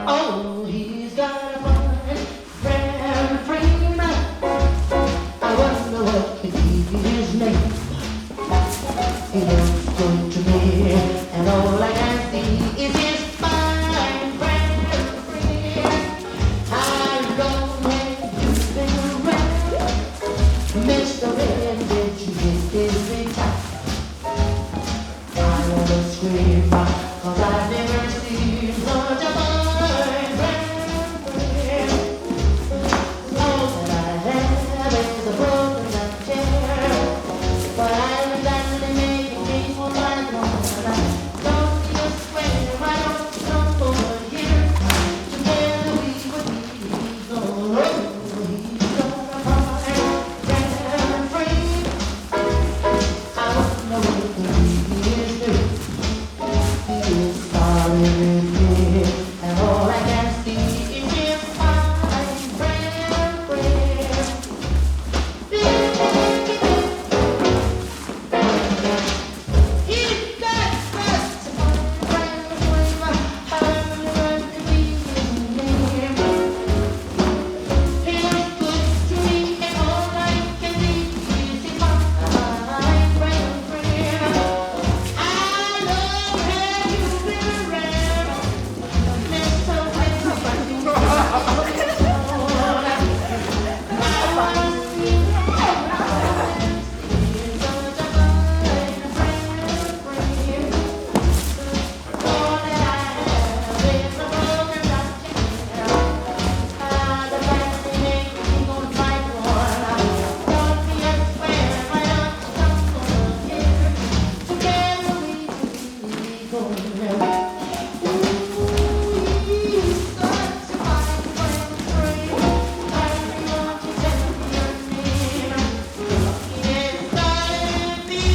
Oh, he's got a fine brown frame. I wonder what could be his name. He looks good to me, and all I can see is his fine brown frame. How long have you been around, Mr. Red? Did you hit every time? I wanna scream, 'cause I've never seen such a fine brown frame. All that I have is a broken down chair, but I'm gladly making case for my corner. Don't be a square, why don't you come over here? Together we would be gone. Oh, he's got a fine brown frame. I wonder what could be his name. He is starting with me, and all I can see is his fine brown frame. He's got such a fine brown frame. I wonder what could be his name. He looks good to me, and all I can see is his fine brown frame. How long have you been around, Mr. Red? I wanna see such a fine brown frame. All that I have is a broken down chair. The fancy makes me gonna fight one. Don't be a square, why don't you come over here? Together we could be going. Ooh, he's such a fine brown frame. Hurry, won't you tell me your name? It's starting me,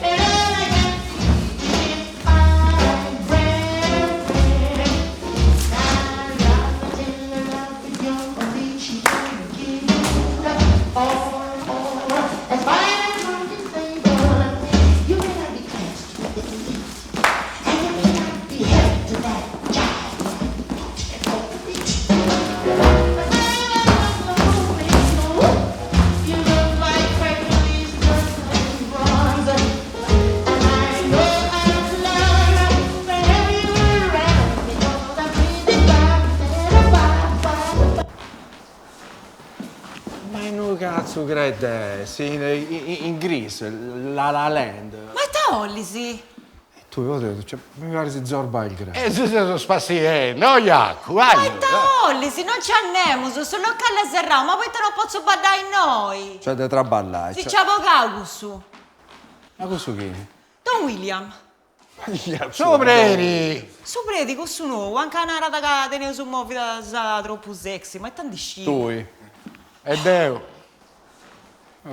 and all I can see is fine brown frame. I love till I love you, only she can give you love. Oh, oh, as fine as mountain sable, you may not be classed with the elite, and you may not be held to that jive. You look like Hercules turned to bronze, and I know I've learned whenever you're around because I'm breathing by, by, by. Ma innui catzu credes? In in Grease, La La Land. Ma ita 'olis? E tui, oddio, cioè, mi paris Zorba il greco. E si seus spassiende, no Jacu, Ma ita 'olis? Non nc'at nemus, su locali est serrau, ma poita non potzu baddai innoi? Nc'at de traballai. Si nc'at bogau cussu. Ma cussu chini? Don William. Su predi! Su predi cussu nou, anca narat ca teneus movidas tropu sexy, ma ita ndi sciu? Tui. E deu.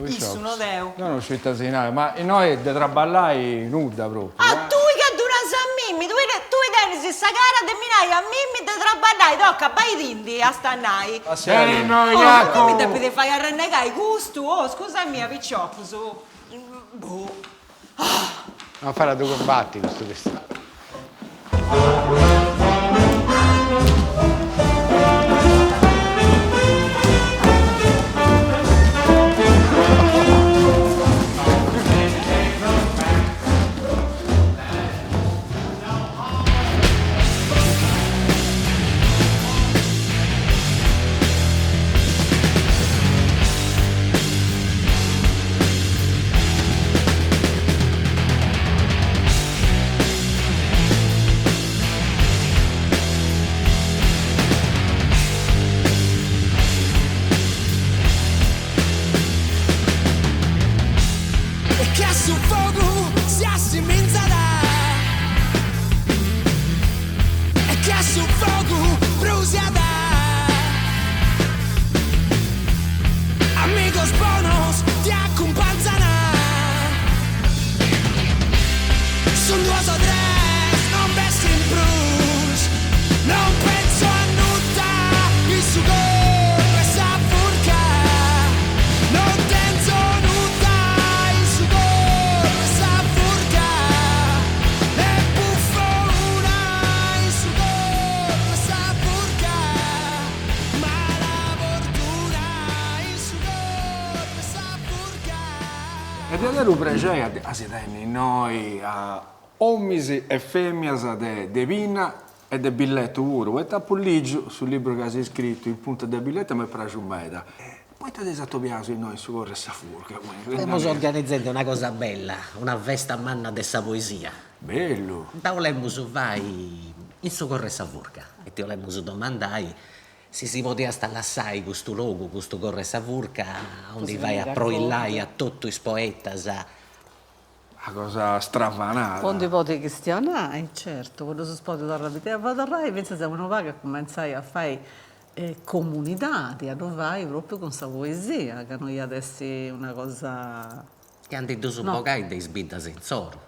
Issu, no deu. Deu no sciu ita si nai, ma innoi de traballai nudda propriu. A tui ca ddu nas a mimmi, tui tui tenis sa cara de mi nai a mimmi de traballai, toca, baidindi a sta nai. Beni innoi Oh, ma Jacu! mi depit fai arrennegai custu, oh, scusa mia piciocus, boh. Non fait a ddu cumbati custu pistau. verdaderu prexeri a si tenni innoi a omis e femias de pinna e de billetu puru, poita apu ligiu su libru chi as iscritu in punta de billetu e m'est praxu meda. Poita seis atobiaus innoi in su Corr'e sa Furca? Semus organizende una cosa bella, una festa manna de sa poesia. Bellu! Dda 'olemus fai in su Corr'e sa Furca e ti 'olemus domandai si si podiast lassai custu logu, custu Corr'e sa Furca, aundi fai aproillai a totu is poetas. Una cosa stravanada. Po ndi podi chistionai, certu, po ddus podi torrai a biri, e po torrai fintzas unu pagu a cumentzai a fai comunidadi, a ddu fai propriu cun sa poesia, ca no iat essi una cosa. E a ndi ddus bogai de is biddas insoru.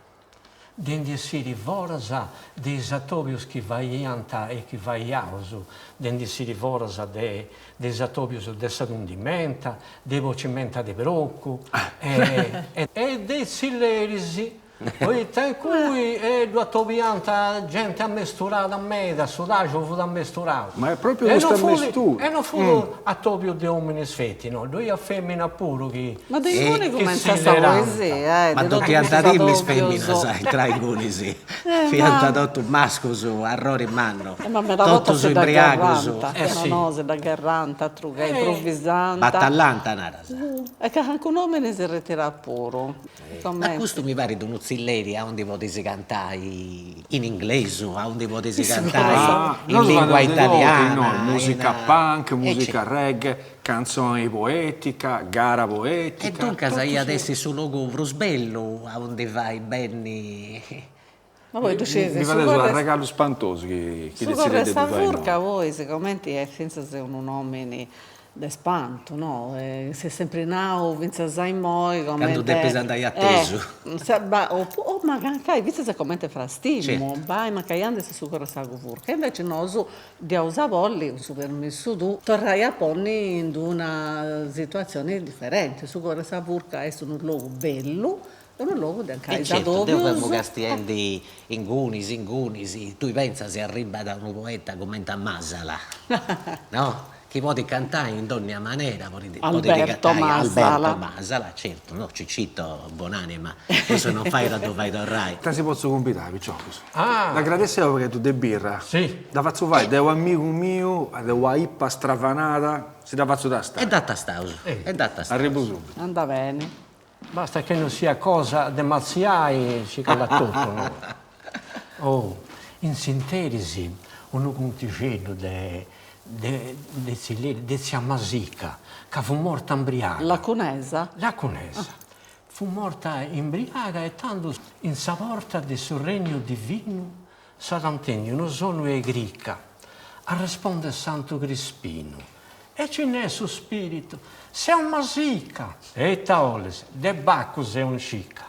De ndi essiri foras de is atobius chi faiant e chi faiaus, de ndi essiri foras de is atobius de sa tundimenta, de bocimenta de procu e de is tzilleris, poita in cui ddu atobiant genti ammesturada meda, su taxu fut ammesturau. Ma est propriu custu ammesturu. E non fut atobiu de ominis feti, no, ddu iat femina puru chi Ma de inguni cumentzat sa poesia, eh, Ma de ddu totu iant cussus timi is atobius. feminas a intrai ingunis, fiant totu mascus, arrori mannu, Eh, ma meda bortas totus si dda imbriagus. gherrant, no no, si dda gherrant, atru che improvisant. Batallant, naras. E ca cancunu omini si retirat puru. Ma custu mi parit unu tzilleri aundi podis cantai in inglesu, aundi podis cantai in lingua italiana. Musica punk, musica reggae, Cantzoni poetica, gara poetica. E duncas iat essi su logu prus bellu aundi fai benni. Ma poi ddu sciis, Mi su fadeis Corr'e un'arregalu spantosu chi su Corr'e detzidis de sa ddu fai innoi. Furca poi sigomenti est fintzas unu nomini de spantu, no, s'est sempri nau fintzas a immoi Candu comente depis andai atesu. O mancai fintzas comente frastimu, bai mancai andis a su Corr'e sa Furca, invece nosu Dd'iaus a bolli, cun su permissu tuu, torrai a ponni in d'una situatzioni diferenti. Su Corr'e sa Furca est unu logu bellu, unu logu de ancai E certu, deu is femu castiendi ingunis, ingunis, tui pentzas si arribat unu poeta cumenti a Masala, no Chi podit cantai in dònnia manera, podit Alberto cantai Masala. Alberto Masala, certu, no Cicito bonanima, cussu non fait a ddu fai torrai. Ita si potzu cumbidai, piciocus? Ah! Dd'agradesseus unu pagheddu de birra. Si. Dda fatzu fai de u'amigu miu, de una IPA stravanada, si dda fatzu tastai. E dda tastaus, e dda tastaus. Arribu subitu. Andat beni. Basta che non sia cosa de matziai, si callat totu, no? Oh, in s'interis unu contixeddu de de de tzilleri, de tzia Masica, ca fut morta imbriaga. Lacunesa? Lacunesa. Fut morta imbriaga e tando in sa porta de su regnu divinu s'at a intendi unu sonu 'e crica, arrespondet Santu Crispinu e ci nerat su spiritu, Seu Masica! E ita 'olis, de Baccu seu in cica.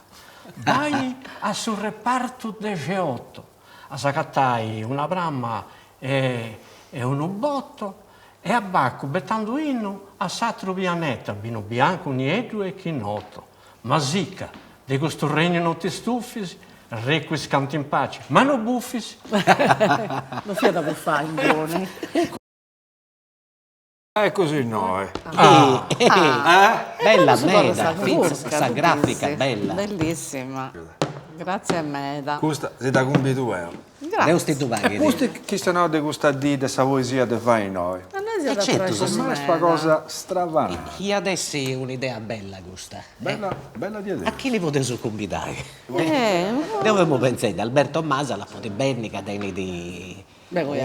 Bai a su repartu dexeoto, as agatai una pramma e unu boto e a Baccu betandu 'inu a s'atru pianeta, binu biancu, nieddu e chinoto. Masica, de custu regnu non ti stufis, recuis cantu in paci, ma no bufis. Non fiat a bufai inguni. E così innoi. Ah. Bella meda, fintzas sa grafica bella. Bellissima. Grazie meda. Custa si dda cumbidu eo. Deus ti ddu paghit. E pustis chistionaus de custa dì de sa poesia de fai innoi. A nois iat a praxi meda. Est una cosa stravanada. Iat essi un'idea bella custa. Bella, bella diaderus. A chini podeus cumbidai? Deu femu pentzendi, Alberto Masala podit benni ca tenit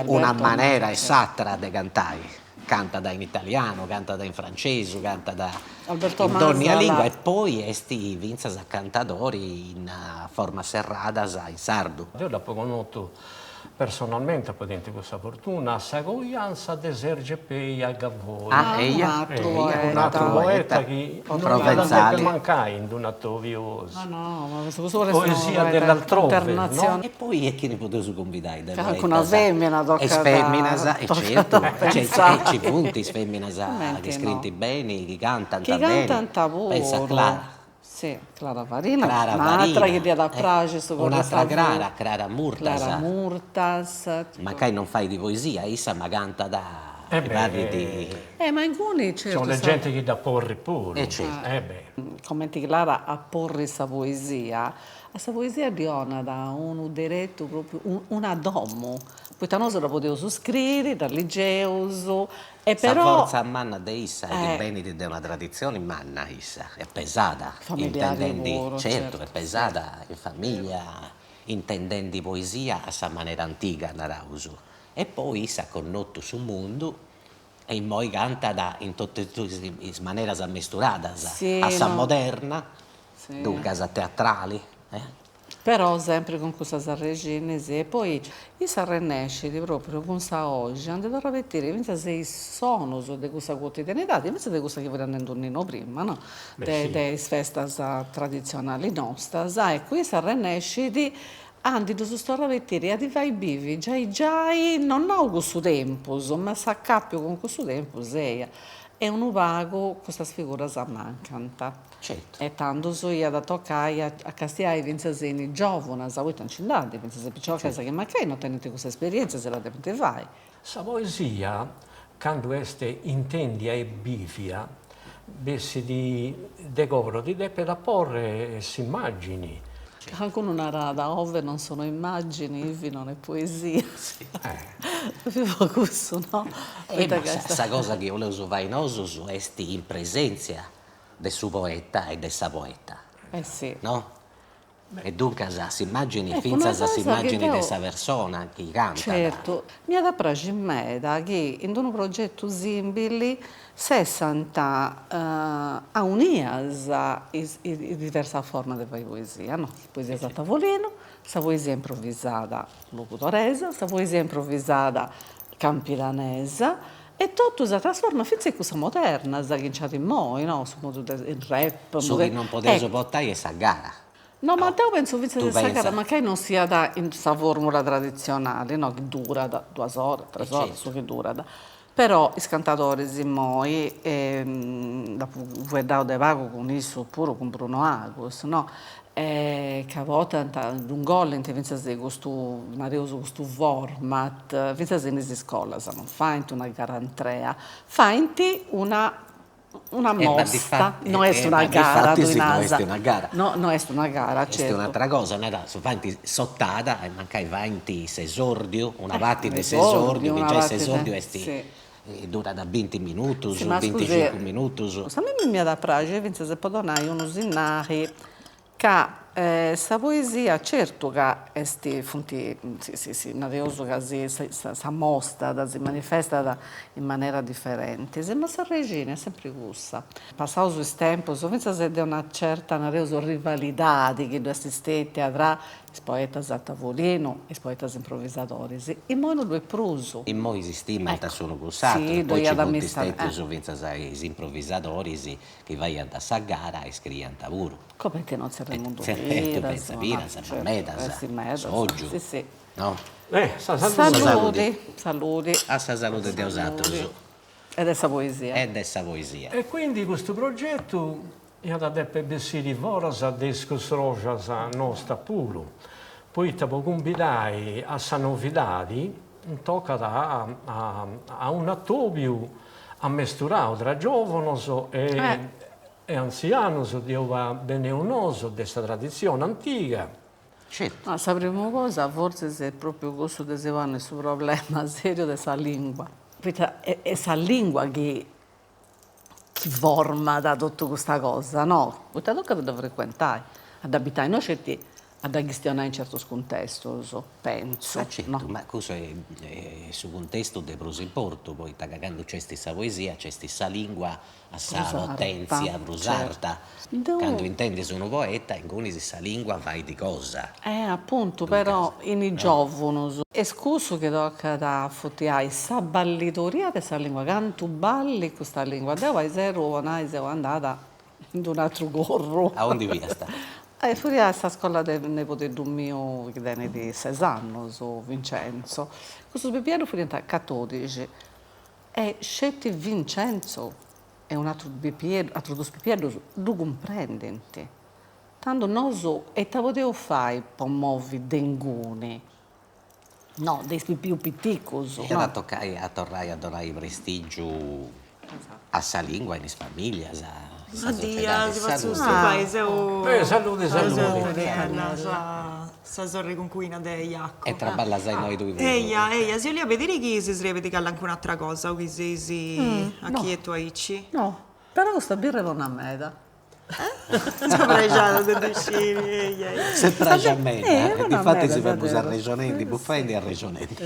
una manera e s'atra de cantai, cantat in italianu, cantat in francesu, cantat in dònnia lingua e poi est fintzas cantadori in formas serradas in sardu. Deu dd'apo connotu Personalmente apo tentu cussa fortuna a sa coianza de Sergio Pei a Gavoi. Ah, eia, eia, un'atru poeta chi non iat a depi mancai in d'un'atobiu No, no, ma custu poeta Poesia dell'altrove, no? E poi e chini podeus cumbidai de poetas? Calincuna femina tocat Is feminas, e certu, e ci funt is feminas chi scrint beni, chi cantant beni. Chi cantant puru. Pensa a Clara. Si, Clara Farina, Crara un'atra Farina, chi dd'iat a praxi su Corr'e sa Un'atra Crara, Crara Murtas. Crara Murtas. Mancai non fait poesia issa ma cantat. Eh mi beh, parrit. Eh ma inguni certu Nc'est genti chi dd'aporrit puru. E certu. Eh beh. Comenti Clara aporrit sa poesia, a sa poesia ddi 'onat unu deretu propriu, una domu, poita nosu dda podeus scriri, dda ligeus e Sa però fortza manna de issa est chi benit de una traditzioni manna issa, est pesada Familiari intendendi, puru, certu, certu, est pesada in familia intendendi poesia a sa manera antiga, naraus, e poi issa at connotu su mundu e immoi cantat in totu is maneras ammesturadas, a sa moderna, duncas teatrali. Però sempri cun cussas arrexinis e poi issa arrennescit propriu cun sa 'oxi a ndi torrai a betiri fintzas is sonus de cussa quotidianidadi, fintzas de cussa chi furiat nendu Nino prima, no, de is festas traditzionalis nostas, eccu, issa arrennescit a ndi ddus torrai a betiri e a ddi fai bivi giai giai, non nau cussu tempus, ma s'acapiu cun cussu tempus eia, e unu pagu custas figuras mancant. Certu. E tandus iat a tocai a castiai fintzas in is giòvunas, poita nci nd'at fintzas piciocas chi mancai no tenint cussa esperièntzia si dda depint fai. Sa poesia, candu est intèndia e bìvia, bessit de coro, ti depet aporri s'immàgini. Calincunu narat, ove non sono immagini, ivi non è poesia. Pròpriu po cussu, no? Poita ca sa cosa chi 'oleus fai nosus est in presèntzia de su poeta e de sa poeta. Eh si. No? E duncas s'immagini fintzas s'immagini de sa persona chi cantat. Certu. M'iat a praxi meda chi in unu progetu simbili s'essant aunias is diversas formas de fai poesia, no? Sa poesia a tavolinu, sa poesia improvisada logudoresa, sa poesia improvisada campidanesa E totu is atras formas, fintzas cussas modernas chi nci at immoi, no, su modu de rap. Su chi non podeus portai est sa gara. No, ma deu pentzu fintzas de sa gara, mancai non siat in sa formula traditzionali, no, chi durat duas oras, tres oras, su chi durat. Però is cantadoris immoi, nd'apu fueddau de pagu cun issu puru, cun Bruno Agus, no, ca portant, ddu ingollint fintzas custu, nareus custu format, fintzas in is iscolas non faint una gara intrea, faint una una mosta, no est una gara, tui nas, no est una gara, no no est una gara, certu, est un'atera cosa, naraus, faint s'otada e mancai faint s'esordiu, una parti de s'esordiu, chi giai s'esordiu est Durat binti minutus, binticincu minutus. A mimmi m'iat a praxi fintzas po donai unu sinnali ca sa poesia certu ca est funt si si nareus ca si s'amostat si manifestat in manera diferentis ma s'arrexini est sempri cussa. Passaus is tempus fintzas de una certa nareus rivalidadi chi ddu est stetia tra Is poetas a tavolinu, is poetas improvisadoris, immoi no ddu est prus. Immoi si stimant s'unu cun s'aturu, poi nci funt stètius fintzas is improvisadoris chi faiant sa gara e scriiant puru. Comenti no Remundu Piras, Piras, ma medas, Soggiu, no? Sa saludi, saludi. A sa saludi de 'osatrus. E de sa poesia. E de sa poesia. E quindi custu progetu Iat a depi bessiri foras de is cussorxas nostas puru, poita po cumbidai a sa novidadi tocat a un'atobiu ammesturau tra giòvanos e antzianus de auba beneus nosu de sa traditzioni antiga. Certu. Ma sa primu cosa fortzis est propriu cussu de si ponni su problema seriu de sa lingua, poita est sa lingua chi chi format totu custa cosa, no? Poita tocat a dda frecuentai, a dd'abitai, no sceti a dda chistionai in certus cuntestus, pentzu. Ma certu, ma cussu est su cuntestu de prus importu, poita ca candu nc'est sa poesia nc'est sa lingua a sa potèntzia prus arta, candu intendis unu poeta ingunis sa lingua fait cosa. Eh apuntu, però in is giòvunus est cussu chi tocat a afotiai, sa ballidoria de sa lingua, cantu ballit custa lingua. Deu aiseru po nai seu andada in d'un'atru corru. Aundi fiast? Eh furia a sa scola de nebodeddu miu chi tenit ses annus, Vincenzo. Cussus pipieddus furiant catodixi e sceti Vincenzo e un'atru pipieddu, atrus dus pipieddus ddu cumprendint. Tandu nosu ita podeus fai po movi de inguni? No, de is pipius piticus. Iat a tocai a torrai a donai prestigiu a sa lingua in is familias, in sa Addia, sociedadi. si fatzu su bai, seu Eh, salude, salude. Sa sa sorri cuncuina de Jaco. E traballas innoi tui puru. Eia, eia, si 'olia pediri chi si srebit calancun'atra cosa o chi seis a chietu aici. No, però custa birra est bona meda. Seu prexada de ddu sciri, eia eia. S'est praxia meda, e difatis femus arrexonendi, bufendi e arrexonendi.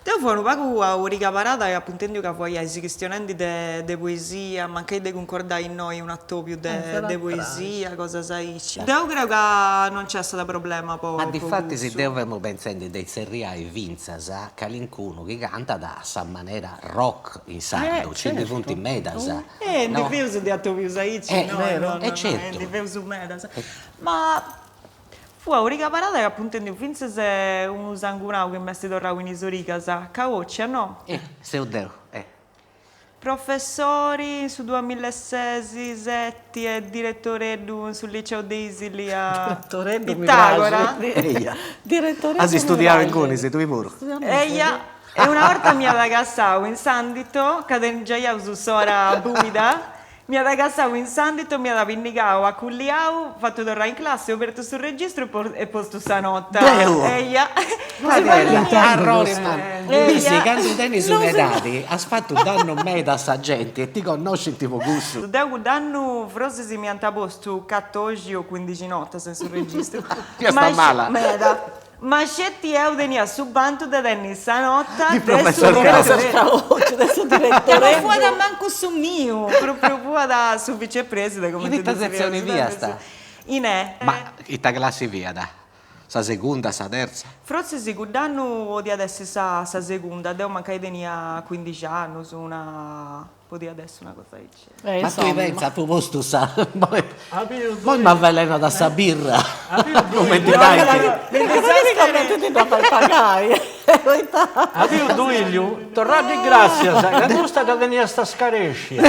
Deu fua unu pagu a origa parada e apu intendiu ca fuaiais chistionendi de de poesia, mancai de cuncordai innoi un'atobiu de de poesia, cosas aici. Deu creu ca non nc'essat problema po Ma po difatis cussu. deu femu pentzendi de itzerriai fintzas calincunu chi cantat a sa manera rock in sardu, nci ndi funt medas. Eh, ndi feus de atobius aici, no, no, no, ndi feus medas. Ma fua a origa parada e apu intendiu fintzas unu sangunau chi m'est torrau in is origas, Caoccia, no? Eh, seu deu, eh. Professori in su duamillases, seti e diretoreddu in su liceu de Isili a Pitagora. Eia. As istudiau ingunis, tui puru? Eia. E una 'orta m'iat cassau in s'andito, ca tengiaiaus s'ora buida, m'iat cassau in s'andito, m'iat pinnigau, aculliau, fatu torrai in classe, obertu su registru e postu sa nota. Deu? Eia. Arrori mannu. Bisi, candu tenis un'edadi as fatu dannu meda a sa genti e ti connoscint po cussu. Deu cudd'annu frosis m'iant postu catoxi o cuindixi notas in su registru. Fiasta mala. Meda. Ma sceti eu tenia su bantu de tenni sa nota Di de su professor direttori. Caocci, de su Ca non direttoreddu. fuat mancu su miu, propriu fuat su vicepreside, In comente ita ddu setzioni zerriaus fiasta? In E. Ma ita classi fiat? Sa segunda, sa terza? Frotzis cudd'annu podiat essi sa sa segunda, deu mancai tenia cuindixi annus, una podiat essi una cosa aici. Eh, Ma tui insomma. pentza, apu postu sa Moi m'avvelenat sa birra, cumenti fait. Comente ti dda fai pagai, poita. A tiu Duiliu, torraddi gràtzias, ca custa dda teniast scarèscia.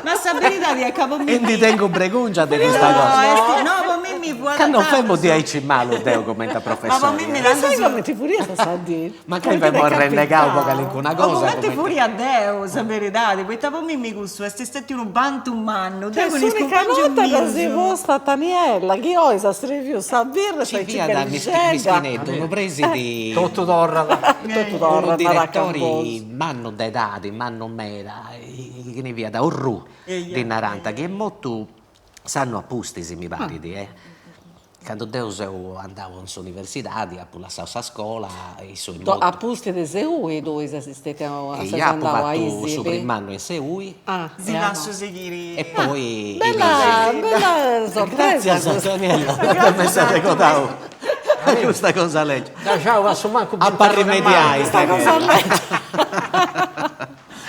Ma sa beridadi est ca po mimi. E ndi tengu bregùngia de custa cosa. No, po mimi fuat. Ca non femu diaici malu deu cumenti a professori. Ma po mimi Ma sai cumenti furiat sa dì? Mancai femu arrennegau po calincuna cosa. O cumenti furia deu, sa beridadi, poita po mimi cussu est stetiu unu bantu mannu, deu cun is S'unica cumpangius nota mius. dd'as posta a Taniella, chi oi s'at srebiu sa birra e Ci sa fiat mischineddu, unu presidi. Totu torrat. Totu torrat, Unu narat diretori Cambosu. mannu de edadi, mannu meda, chini fiat Orrù, ddi narant, chi est mortu s'annu a pustis, mi parit, eh. Candu deu seu andau in s'universidadi apu lassau sa scola e issu est mortu. A pustis de Seui tui ses stetiu, ses Eia, apu andau a fatu Isili? su prim'annu in Seui. Ah, Si lassu sighiri. E poi in Bella, Isili. bella sorpresa Gratzias custa. Daniela, de m'essi arregodau custa cosa lègia. Dd'axau a su mancu Apu a rimediai. Custa cosa lègia.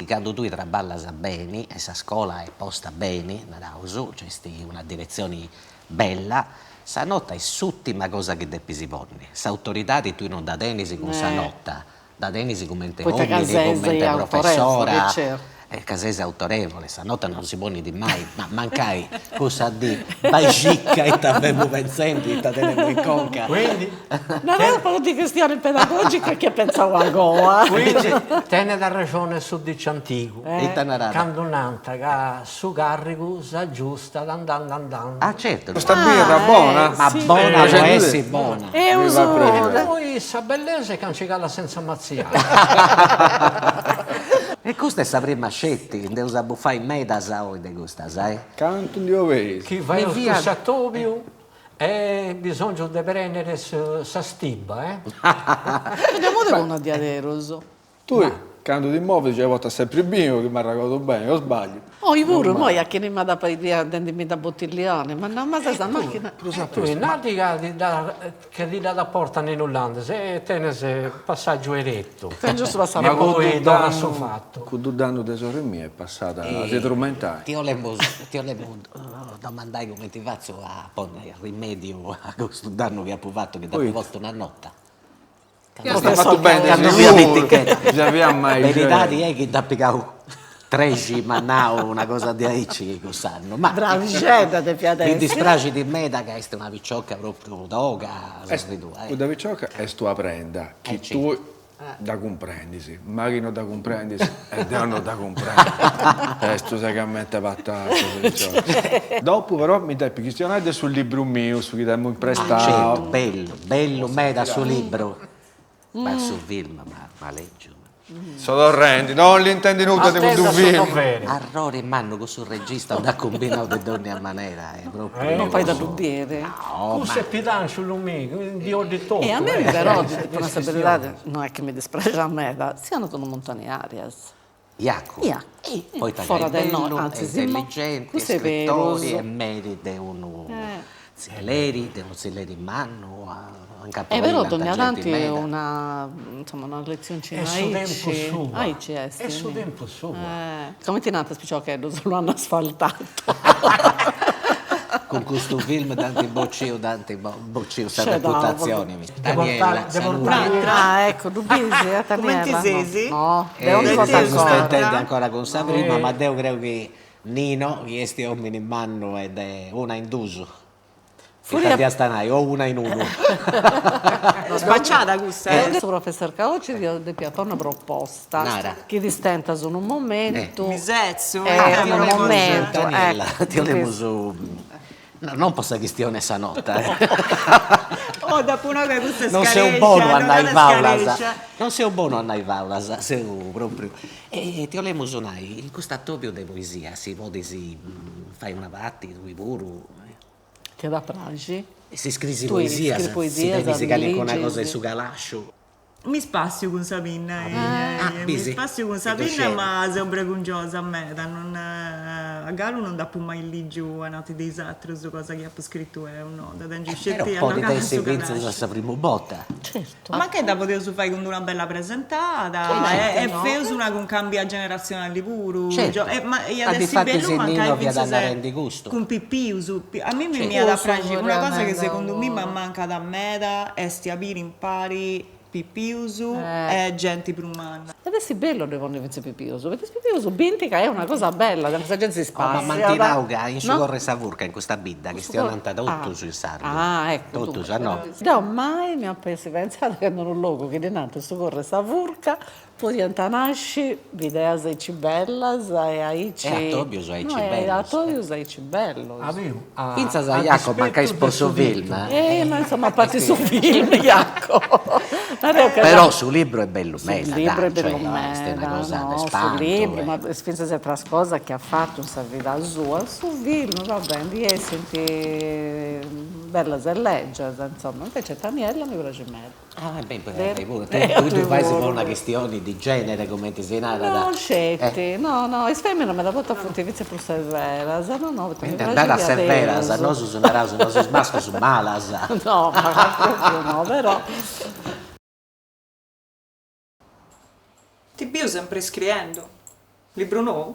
Candu tui traballas beni e sa scola est posta beni, naraus, nc'est una diretzioni Bella, sa nota est s'ùrtima cosa chi depis ponni. S'autoridadi tui non dda tenis cun sa nota, dda tenis cumenti òmini, cumenti professora, e ca ses autorevole, sa nota non si ponit mai, ma mancai cussa dì bai circa ita femu pentzendi, ita tenemu in conca. Quindi. Narat po di chistione pedagogica chi at pentzau agoa. Quindi tenet arrexone su diciu antigu. Ita narat? Candu nant ca su carrigu s'agiustat andandi andandi. Ah certu. Custa birra bona. Ma bona po essi bona. Eus. Poi sa bellesa est ca nci calat senza matziai. E custa est sa prima sceti, nd'eus a bufai medas oi de custas, eh. Cantu ndi 'obeis. Chi faeus cuss'atobiu Est bisòngiu de prènnere sa stiba, eh. Ddu modu unu diaderus. Tui candu ti movis giai portas sempri binu, chi m'arregodu beni, o sbagliu? Oi puru, immoi a chini m'at a pediri dendimì da bottiglione, ma no, ma ses sa macchina. Tui nadi ca ti dda ca ti dda portat Ninu Landis e tenes passàgiu eretu. Tèngiu su passaportu. Ma poi torrat su fatu. Cuddu dannu de sorri mia est passada a si trumentai. Ti 'olemu ti 'olemu domandai cumenti fatzu a ponni rimediu a custu dannu chi apu fatu chi t'apu postu una nota. Fatu beni Candu fia piticheddu. Già fia mai. Beridadi est chi nd'at pigau trexi m'at nau una cosa diaici cuss'annu, ma. Bravixedda depiat essi. Mi dispraxit meda ca est una picioca propriu toga, sorri tua. Cudda picioca est una prenda chi tui. Dda cumprendis, ma chi no dda cumprendis e deu no dda cumprendu. Est su segamente patatas, insoma. Dopu però mi depis chistionai de su libru miu, su chi t'emu imprestau. Ah certu, bellu, bellu meda su libru, ma su film, ma lègiu. So torrendi, no l'intendi nudda de cuddu film. Arrori mannu cussu regista dd'at cumbinau de dònnia manera, est propriu. Non fait a ddu biri. No, ma. Cussu est pidanciu Lumì, ndi 'oddit totu. E a mei però, po nai sa beridadi, no est chi mi dispraxat meda, si andat unu muntoni arias. Jacu. Jacu. Poita ca est bellu, est intelligenti, est scritori, est meri de unu tzilleri, de unu tzilleri mannu, anca E però dogna tanti una, insoma, una letzioncina aici, aici est. Est su tempus sua. Comenti nant is piciocheddus, lo hanno asfaltato. Cun custu film dd'ant bociu, dd'ant bociu sa reputatzioni. Daniela, salude. Ah, ecco, ddu bisi, eh, Daniela. Cumenti sesi? No, deu ndi potzu ancora. Seus tentendi ancora cun sa prima, ma deu creu chi Nino, chi est omini mannu e de una in dus, ita dd'iast a nai, o una in unu. Spaciada cussa, eh? Su professor Caocci ti depiat fai una proposta. Nara. Chi ti stentas unu momentu. Mi setzu. Unu momentu, Daniela, ti 'olemus No, non po sa chistione 'e sa nota, eh. Oh, dd'apu nau ca custa est Non seu bonu a nai faulas, non seu bonu a nai faulas, seu propriu. E ti 'olemus nai, in custu atobiu de poesia si podis fai una parti tui puru. T'iat a praxi? Si scrisi poesias, si tenis calincuna cosa in su calasciu. Mi spàssiu cun sa pinna, mi spàssiu cun sa pinna ma seu bregungiosa meda, non galu non dd'apu mai lìgiu ananti de is atrus cosa chi apu scritu 'eu, no, dda tengiu sceti Però podit essi fintzas a sa primu borta. Certu. Mancai dda podeus fai cun d'una bella presentada e feus una cuncàmbia generatzionali puru, Certu, ma iat essi bellu mancai fintzas cun pipius, a mimmi m'iat a praxi, una cosa chi segundu mimmi ammancat meda est a biri impari pipius e genti prus manna. Iat essi bellu a ddoi ponni fintzas pipius, poita is pipius bint ca est una cosa bella, sa genti si spassiat. Ma m'ant nau ca in su Corru 'e sa Furca, in custa bidda, chistionant totus in sardu. Ah, eccu. Totus, a no? Deu mai mi apu essi pentzada ca in unu logu chi ddi nant su Corru 'e sa Furca Podiant nasci bideas aici bellas e aici. E atobius aici bellos. E atobius aici bellos. Fintzas a Jaco mancai est po su film. Eh ma insoma a parti su film Jaco. Però su libru est bellu meda. Su libru est bellu meda. Est una cosa de spantu. Su libru, ma fintzas atras cosas chi at fatu in sa vida sua, su film va bè ndi essint bellas e lègias, insoma, invece Taniella mi praxit meda. Ah, beh, beh, puru, tui ddu fais po una chistioni di genere, cumenti si narat. No sceti, no, no, is feminas meda bortas funt fintzas prus severas, no, no, poita mi praxit Naras severas, nosus naraus, nosus mascus malas. No, ma propriu no, però. Ti biu sempri scriendu. Libru nou?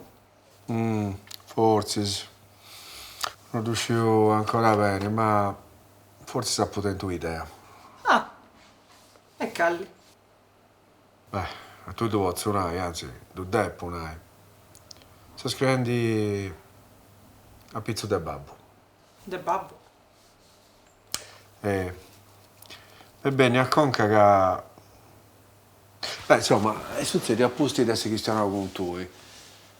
Fortzis. No ddu sciu ancora beni, ma fortzis apu tentu idea. Ah! E calli? Beh, a tui ddu potzu nai, anzi, ddu depu nai. Seu scriendi apitzus de babbu. De babbu? E m'est benniu a conca ca Beh, insoma, est sutzediu a pustis de essi chistionau cun tui.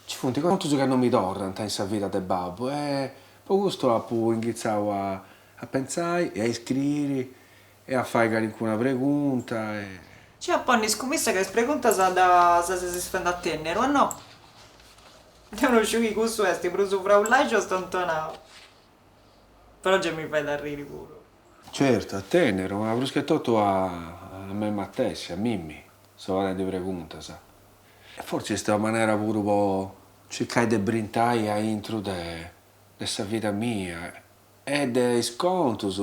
Nci funt contus ca non mi torrant in sa vida de babbu e po custu apu inghitzau a a pentzai e a iscriri e a fai calincuna pregunta e. Nc'ia a ponni scumissa ca is preguntas ddas ses fendi a tenneru, o no? Deu no sciu chi cussu est prus fraulaju o stontonau. Però gei mi fait arriri puru. Certu, a tenneru, ma prus che totu a a mei matessi, a mimmi, seu fadendi preguntas. E fortzis est una manera puru po circai de brintai aintru de de sa vida mia e de is contus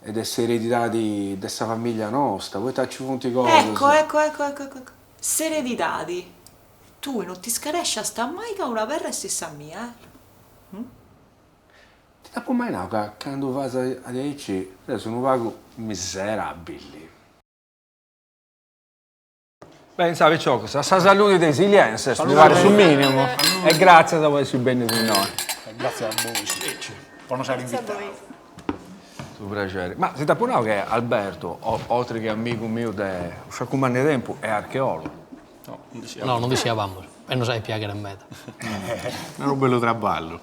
e de s'eredidadi de sa familia nosta, poita nci funt cosas. Ecco, ecco, ecco, ecco, ecco. S'eredidadi. Tui no ti scaresciast mai ca una perra est sa mia, eh? Ti dd'apu mai nau ca candu fas diaici ses unu pagu miserabili. Beh, insa piciocus, a sa saludi de is ilienses, mi parit su minimu, e gratzias po essi bennius innoi. Gratzias a bois po nos aer invitau. Su prexeri. Ma si t'apu nau che Alberto, oltre che amigu miu de u' sciacu mannu 'e tempu, est archeologu. No, no ndi sciabamus e nos fait piaghere meda. Est unu bellu traballu,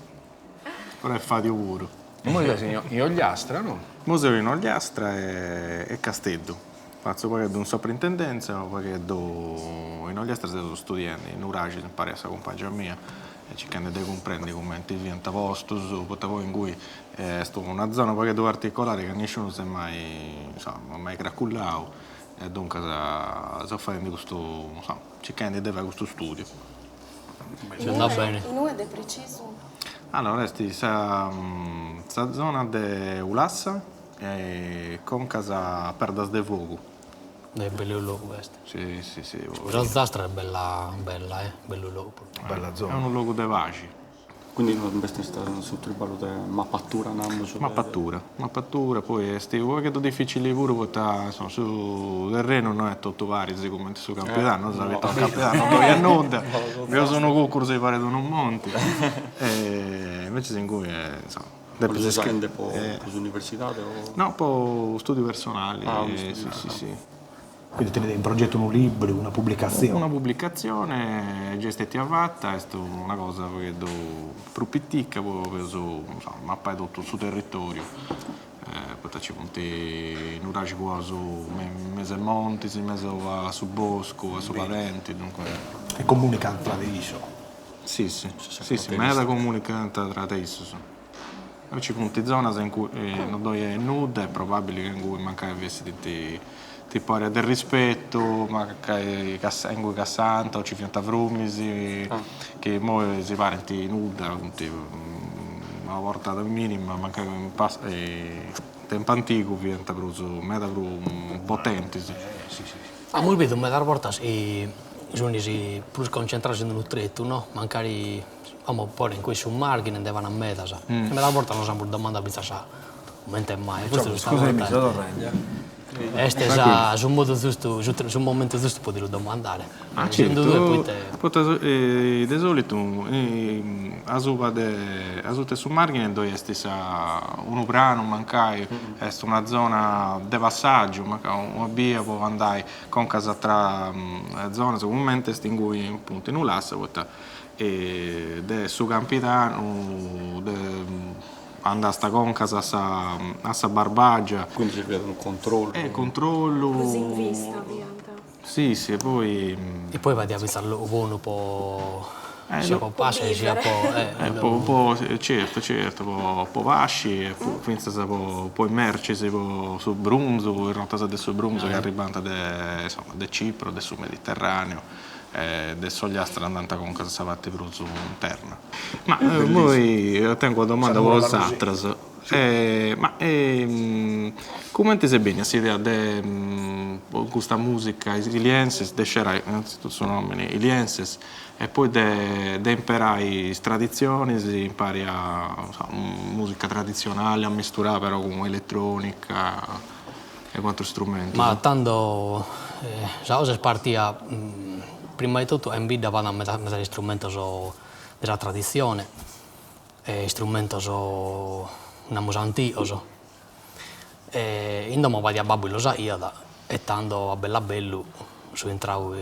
però est fadiu puru. Immoi ses in Ogliastra, no? Immoi seu in Ogliastra e Casteddu. Fatzu u' pagheddu in soprintendenza, u' pagheddu in Ogliastra seus studiendi in nuraxis impari a sa cumpangia mia e circhendi de cumprendi cumenti fiant postus, poita poi ingui est una zona u' pagheddu particolari ca nisciunu s'est mai, insoma, mai cracullau e duncas seus fadendi custu, insoma, circhendi de fai custu studiu. Inue de precisu? Allora est sa sa zona de Ulassa e concas a Perdas de Fogu. E bellu logu est. Si si si. S'Ozastra est bella bella eh, bellu logu. Bella zona. Est unu logu de paxi. Quindi no b'est istadu su triballu de mappatura namus. Mappatura, mappatura, poi est u' pagheddu dificili puru poita insoma su terrenu no est totu paris cumenti su Campidanu, sa poita in Campidanu no ddoi at nudda, bieus unu cuccuru si parit unu monti e invecias inguni insoma depis Lu faghende po s'universidade o? No, po studiu personali, si si si. Quindi tenit in progetu unu libru, una publicatzione. Una publicatzione giai stetia fata, est una cosa u' pagheddu prus pitica, po feus insoma mapai totu su territoriu, poita nci funt nuraxis cuaus me in mesu a is montis, in mesu a su boscu, a su padenti, duncas. E comunicant tra de issos. Si si, si si, meda comunicant tra de issos. Nci funt zonas in cui no ddoi est nudda, est probabili ca ingui mancai fessit tipu area de rispetu, mancai ingui cassant o nci fiant fruminis chi immoi si parint nudda, funt una portada minima, mancai in tempu antigu fiant prus meda prus potentis. Amus bidu medas bortas chi sunt prus concentrados in unu tretu no, mancari Como poi in cussu Marghine nde b'at medas, e medas bortas nos amus domandadu fintzas comente mai, fortzis custa borta est sa su modu zustu su momentu zustu po ti lu domandare. Ah certu, poita de solitu asuba de asuta 'e su Marghine ddoi est sa unu pranu mancai, est una zona de passaggiu, mancai una bia po andai concas a ateras zonas, cumenti est ingui apuntu in Ulassa poita E de su Campidanu de andasta concas a sa a sa Barbagia. Quindi ci fiat unu controllu. E controllu. Prus in vista fiant. Si si e poi. E poi fadiat fintzas logu bonu po sia po pasci sia po. Po po certu certu po po pasci e fintzas po po is mercis po su brunzu is notas de su brunzu chi arribant de insoma de Cipro de su Mediterraneu e de s'Ogliastra andant concas a sa parti prus interna. Ma immoi tengu una domanda po bosatrus, ma cumenti est bennia s'idea de custa musica is Ilienses de scerai innanzituttu su nomini Ilienses e poi de de imperai is traditzionis impari a musica traditzionali ammisturada però cun eletronica E cun aterus strumentus. Ma tando sa cosa est partia prima de totu in bidda b'at meda medas istrumentos de sa traditzione e istrumentos namus antigos e in domo b'aiat babbu chi los aiat e tando a bellu a bellu so intradu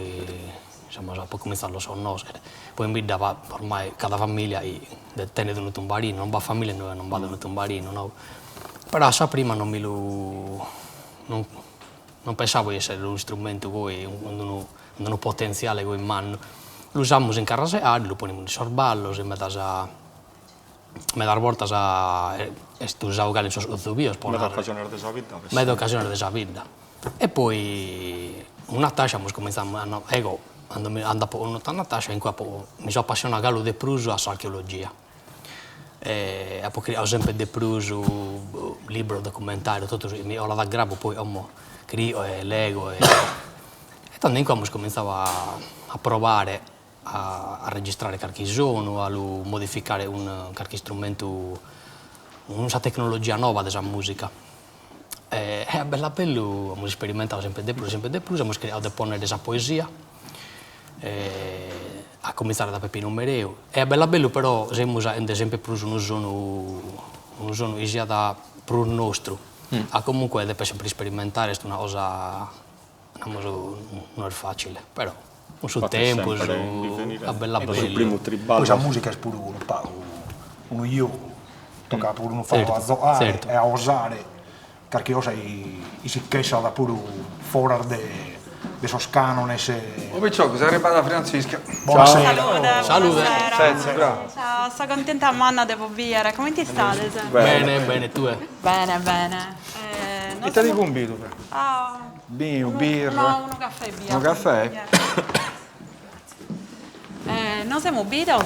insomma apo cominzadu a los connoschere, poi in bidda b'at ormai cada familia tenet unu tumbarinu, non b'at familia inue non b'at unu tumbarinu no Però a sa prima non mi lu non non pensavo chi esseret unu istrumentu goi cun unu cun unu potentziale goi mannu. L'usamus in carrasegare, lu ponimus in sos ballos, in medas medas bortas est usadu galu in sos zubios po narrer. Meda ocasiones de sa vida. Meda ocasiones de sa vida. E poi cun Natascia amus comintzadu a ego cando mi cando apo connotu a Natascia in cue apo mi so appassionadu galu de prus a s'archeologia E apo criadu sempre de prus libros, documentarios, totu su chi mi 'olat a grabu poi como crio e lego e e tando in cue amus comintzadu a a provare a registrare carchi sonu, a lu modificare cun carchi istrumentu, cun sa tecnologia noba de sa musica e a bellu a bellu amus isperimentadu sempre de prus sempre de prus, amus chircadu de ponnere sa poesia a comintzare da Peppinu Mereu e a bellu a bellu però semus aende sempre prus unu sonu unu sonu chi siat prus nostru. A comunque depes sempre isperimentare, est una cosa, namus, no est facile, però cun su tempus a bellu a bellu. Poi sa musica est puru unu pagu unu giogu, tocat puru unu pagu a zogare e a osare Carchi cosa chi si ch'essat puru foras de de sos canones. O piciocos, est arribada Frantzisca. Bonasera. Salude, Salude. bonasera. Setzi, brava. Ciao, so contenta manna de bos biere, comente istades? Bene, bene, tue? Bene, bene. Ite ti cumbido? Ah, Binu, birra? No, unu caffè ebbia. Unu caffè? Nos semus bidos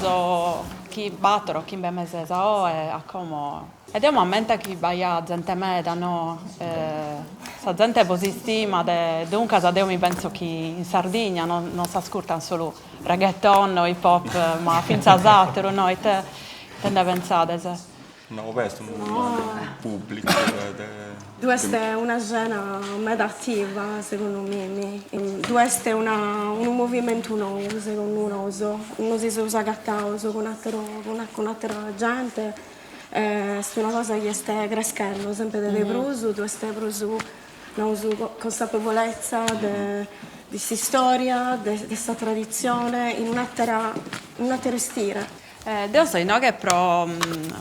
chi bator o chimbe meses a oe, a como E deo m'ammento chi b'aiat zente meda, no? Sa zente bos istimat e duncas deo mi penso chi in Sardigna non non s'ascurtan solu reggaeton o hip hop, ma fintzas àteru, no? Ite ite nde pensades? No, b'est unu pùblicu de. Ddu est una scena meda ativa, segundu mimi. Ddu est una unu movimentu nou, segundu nosu. Nosi seus agataus cun ateru cun atera gente Est una cosa chi est creschende sempre de prus, ddu est prus naus consapevolezza de de s'istoria, de sa traditzione in un'atera in un'ateru istile. Deo so inoghe pro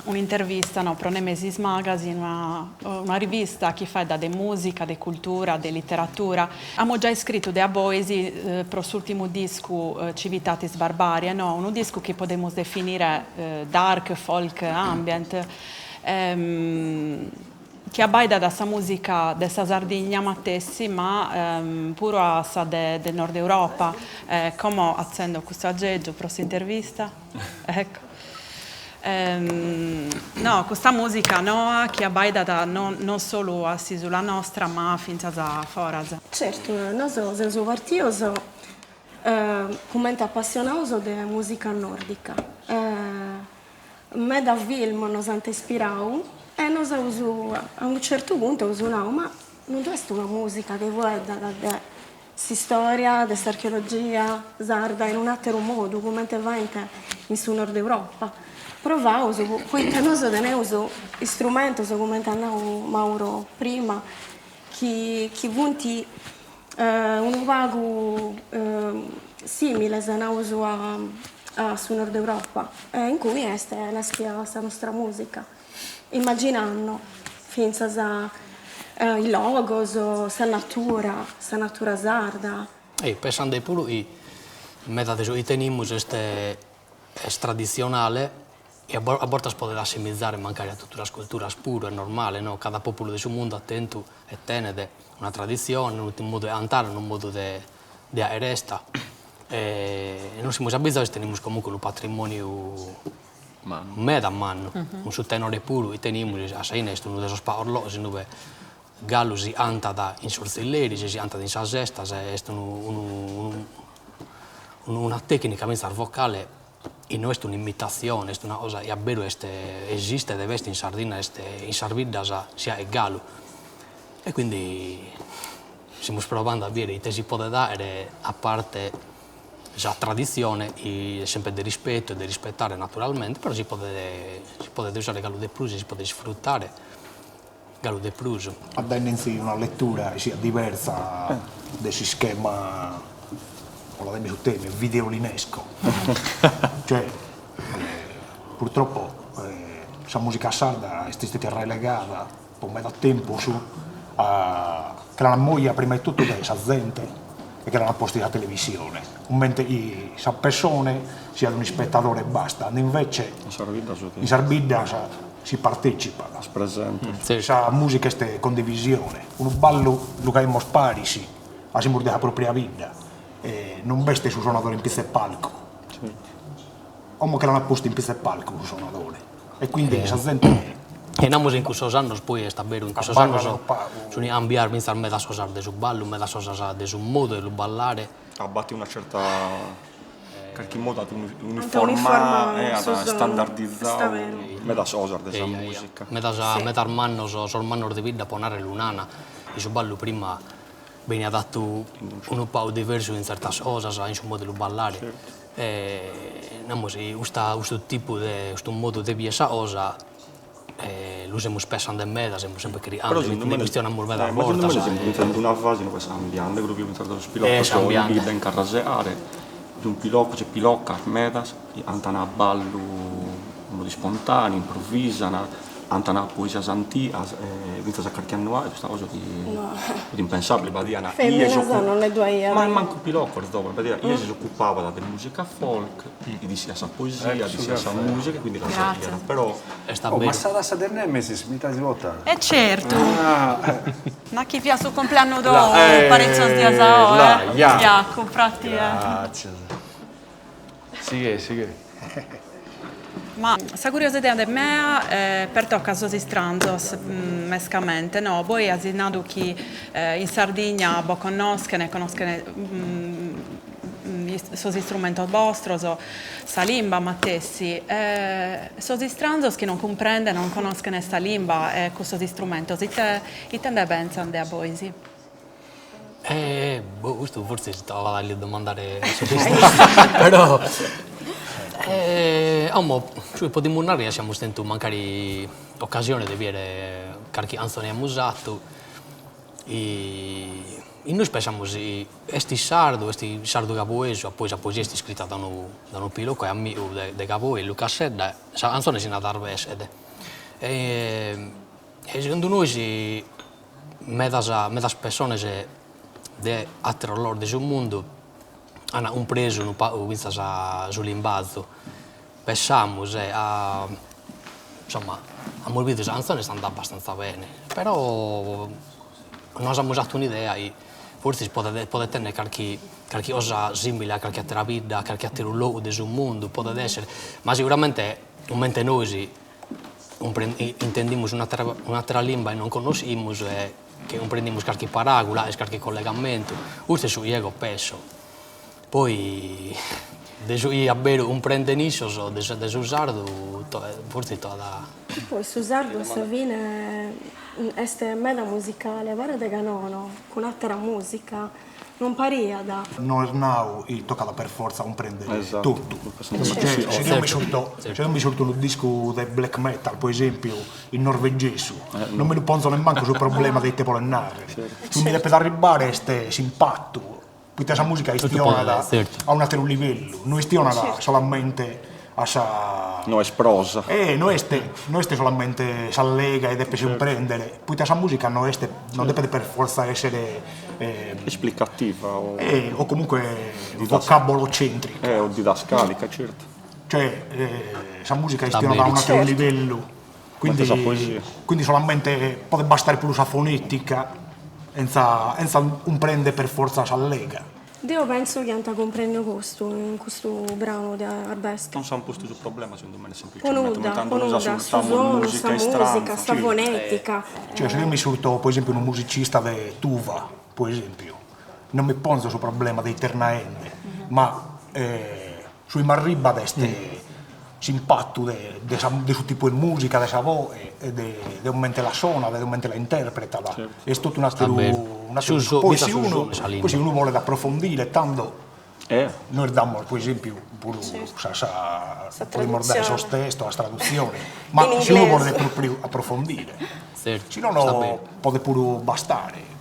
un'intervista no pro Nemesis Magazine, una una rivista chi faeddat de musica, de cultura, de literatura. Amus giai iscritu de a bois pro s'urtimu discu Civitatis Barbarie, no unu discu chi podemus definire dark, folk, ambient, chi abbaidat a sa mùsica de sa Sardigna matessi ma puru a sa de Nord Europa. Como atzendo custu ageggiu pro s'intervista. Ecco. No, custa mùsica noa chi abbaidat non solu a s'ìsula nostra ma fintzas a foras. Certu, nosu seus partius cumenti apassionaus de mùsica nordica. Meda film nos ant ispirau e nos aus, a unu certu puntu aus nau, ma non ddu est una mùsica chi fueddat de S'istoria de s'archeologia sarda in un'ateru modu, cumenti faint in su nord Europa. Provaus, poita nosu teneus istrumentus, cumenti at nau Mauro prima, chi chi funt unu pagu similes, naus, a a su nord Europa e in cui est naschia sa nostra musica. Immaginanno fintzas is logos, sa natura, sa natura sarda. E pensande puru chi meda de su chi tenimus est est traditzionale e a bortas podet assimizare mancari a totu sas culturas puru, est normale no, cada populu de su mundu at tentu e tenet una traditzione, unu modu de cantare, unu modu de de aer 'esta e nos semus abizados chi tenimus comunque unu patrimoniu meda mannu, cun su tenore puru chi tenimus, a sa 'ine est unu de sos pagos logos inube galu si cantat in sos tzilleris, si cantat in sas 'estas, est unu unu una tecnica fintzas vocale chi no est un'imitatzione, est una cosa chi a beru est esistet e b'est in Sardinna, est in sas biddas si 'aghet galu e quindi semus provande a biere ite si podet 'aere a parte sa traditzione est sempre de rispetu e de rispettare naturalmente, però si podet si podet usare galu de prus e si podet isfruttare galu de prus. A dennentzi una lettura chi siat diversa de s'ischema, colademi su termine, videolinesco. Cioè, purtroppo sa musica sarda est istetia relegada po meda tempus a che l'ant moia prima 'e totu dae sa zente e che l'ant posta in sa televisione, comente chi sa pessone siat un'ispetadore e basta, cando invece in sas biddas si partecipat, sa musica est condivisione, unu ballu lu faghimus paris, ca semus de sa propria bidda e non b'est su sonadore in pitzu 'e palcu, como che l'ant postu in pitzu 'e palcu su sonadore E quindi sa zente. E namus in cussos annos poi est a beru, in cussos annos sun cambiadas fintzas medas cosas de su ballu, medas cosas de su modu 'e lu ballare. At battiu una certa, carchi modu at uniformau e at standardizau medas cosas de sa musica. Medas medas mannos, sos mannos de bidda po narrer lu nana, chi su ballu prima beniat 'attu unu pagu diversu in tzertas cosas, in su modu 'e lu ballare. E namus chi custa custu tipu de custu modu de bier sa cosa. Lu semus pensende meda, semus sempre Però chircande, segundu nde mene chistionamus meda eh, ma segundu bortas mene semus e. fintzas in una fase inue est cambiande, puru chi fintzas sos Est pilocos in cambiande. bidda in carraseare, sun pilocos e pilocas medas chi 'antan a ballu in modu ispontaneu, improvvisan, 'antan poesias antigas e fintzas a carchi annu 'aet custa cosa fit fit impensabile, b'aian chie Feminas s'ocu non ne ddu aiat. ma mancu pilocos dopo, b'aiat chie si s'occupabat de musica folk chi dissia sa poesia, dissia sa musica e quindi la sighiat, però Est Oh, ma sa tassa de Nemesis mi dd'as portada? E certu! Nachi fiat su compleannu tou La, eh, paritzos dias a oe. La, ja. Jacu, frati. Gràtzias. Sighe, sighe. Ma sa curiosidade mea pertocat sos istranzos mescamente, no? Bois azis nadu chi in Sardigna bos connoschen e connoschen sos istrumentos bostros, sa limba matessi, sos istranzos chi non cumprenden, non connoschen sa limba e cussos istrumentos, ite ite nde pensan de a bois? Eh, boh, custu fortzis tocat a lu domandare a sos istranzos, però como su chi podimus narrer est chi amus tentu mancari occasione de bider carchi canzone amus 'atu E nois pensamus chi est sardu, est sardu gaboesu, a poi sa poesia est iscrita da unu da unu pilocu e amigu de de Gavoi, Luca Sedda, sa canzone si narat Arbeschet e segundu nois medas medas pessones de ateros logos de su mundu an cumpresu unu pagu finzas su limbazu, pensamus e a insomma amus bidu sa canzone est andada abbastanza bene, però nos amus 'atu un'idea chi fortzis podet podet tenner carchi carchi cosa simile a carchi atera bidda, a carchi ateru logu de su mundu, podet esser, ma siguramente comente nois intendimus un'atera un'atera limba chi non connoschimus e che cumprendimus carchi paragula est carchi collegamentu, custu est su chi ego penso Poi de su chi a beru cumprenden issos de su de su sardu fortzis tocat a. Poi su sardu a sa fine est meda musicale, paret ca nono, cun atera musica non pariat. No est nau chi tocat per fortza a cumprendere totu. Cioè, si deo mi surto, si deo mi surto unu discu de black metal, po esempiu, in norvegesu, non mi lu ponzo nemmancu su problema de ite bolet narrer. Su chi mi depet arribbare est s'impattu Poita sa musica istionat a un'ateru livellu, no istionat solamente a sa. No est prosa. Eh, no est, no est solamente s'allega e depes cumprendere, poita sa musica no est, non depet per fortza essere. Esplicativa o. Eh, o comunque vocabolocentrica. Eh, o didascalica, certu. Cioè, sa musica istionat a un'ateru livellu Quindi, quindi solamente podet bastare puru sa fonetica 'enza 'enza cumprender per fortza s'allega. Deo penso chi ant cumprendiu custu in custu branu de Arbeschet. Non s'ant postu su problema segundu mene Po semplicemente nudda, cando po nois nudda, su ascurtamus sonu, sa musica musica, istranza. sa fonetica. Cioè si deo mi surto po esempiu unu musicista de Tuva, po esempiu, non mi ponzo su problema de ite est naende, ma su chi m'arribat est s'impattu de de sa de su tipu 'e musica, de sa boe e de de comente la sonat, de comente la interpretat, est totu un'ateru un'ateru poi si unu poi si unu bolet approfondire tando nois damus po esempiu puru sa sa podimus dare sos testos, sas tradutziones, ma si unu bolet propriu approfondire, si nono podet puru bastare.